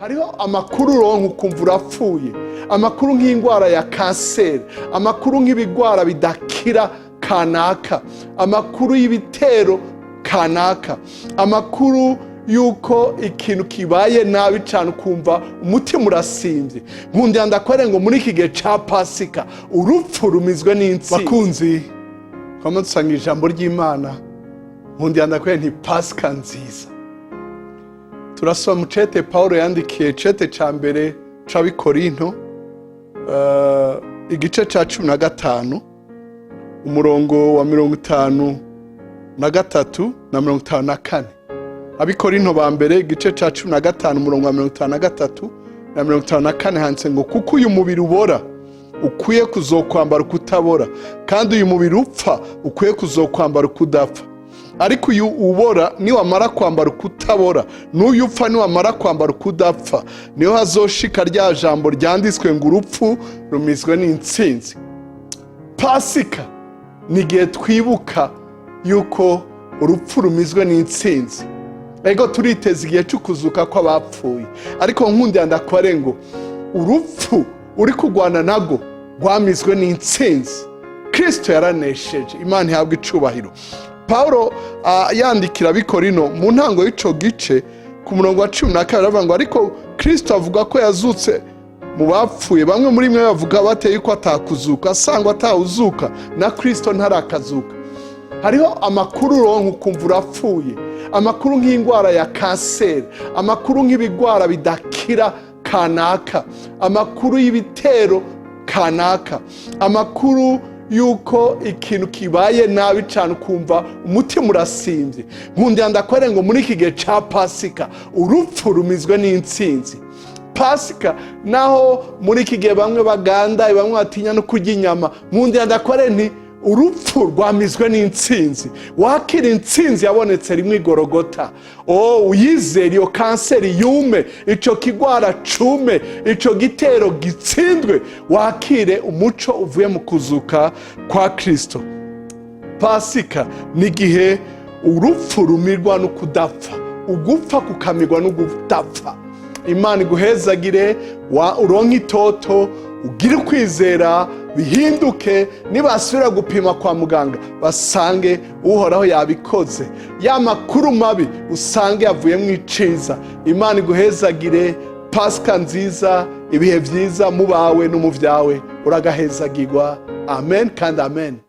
Hariho amakuru uronka ukumva urapfuye, amakuru nk'indwara ya kanseri, amakuru nk'ibigwara bidakira kanaka, amakuru y'ibitero kanaka, amakuru y'uko ikintu kibaye nabi cyane ukumva umutima urasimbye. Nkundira ndakwere ngo muri iki gihe cya Pasika urupfu rumizwe n'intsinzi. Bakunzi twama dusanga ijambo ry'Imana, nkundira ndakwere nti Pasika nziza. Turasoma mu cete Paul yandikiye, cete ca mbere c'Abikorinto, igice ca 15, umurongo wa 53 na 54. Abikorinto ba mbere, igice ca 15, umurongo wa 53 na 54, handitse ngo: "Kuko uyu mubiri ubora ukwiye kuzokwambara ukutabora, kandi uyu mubiri upfa ukwiye kuzokwambara ukudapfa. Ariko uyu ubora niwamara kwambara ukutabora, n'uyu upfa niwamara kwambara ukudapfa, niho hazoshika rya jambo ryanditswe ngo: 'Urupfu rumizwe n'intsinzi.'" Pasika ni igihe twibuka yuko urupfu rumizwe n'intsinzi. Ego, turiteza igihe cyo kuzuka kw'abapfuye, ariko nkundira ndakware ngo urupfu uri kurwana nago rwamizwe n'intsinzi. Kirisito yaranesheje, Imana ihabwa icubahiro. Paulo yandikira Abikorino mu ntango y'ico gice, ku murongo wa 12, aravuga ngo: "Ariko Kirisito avuga ko yazutse mu bapfuye, bamwe muri mwe bavuga bateye yuko atakuzuka, asangwa atawuzuka na Kirisito ntarakazuka." Hariho amakuru uronka ukumva urapfuye, amakuru nk'indwara ya kanseri, amakuru nk'ibigwara bidakira kanaka, amakuru y'ibitero kanaka, amakuru y'uko ikintu kibaye nabi cyane ukumva umutima urasimbye. Nkundira ndakwere ngo muri iki gihe cya Pasika urupfu rumizwe n'intsinzi. Pasika, naho muri iki gihe bamwe bagandaye, bamwe batinya no kurya inyama, nkundira ndakwere nti urupfu rwamizwe n'intsinzi. Wakira intsinzi yabonetse rimwe igorogota. O uyizere, iyo kanseri yume, icyo kigwara cume, icyo gitero gitsindwe, wakire umuco uvuye mu kuzuka kwa Kirisito. Pasika ni igihe urupfu rumirwa no kudapfa, ugupfa kukamirwa no kudapfa. Imana iguhezagire, wa uronke itoto, ugire ukwizera, bihinduke. Nibasubira gupima kwa muganga basange Uhoraho yabikoze, ya makuru mabi usange yavuyemo iciza. Imana iguhezagire, Pasika nziza, ibihe byiza mu bawe no mu byawe. Uragahezagirwa. Amen kandi amen.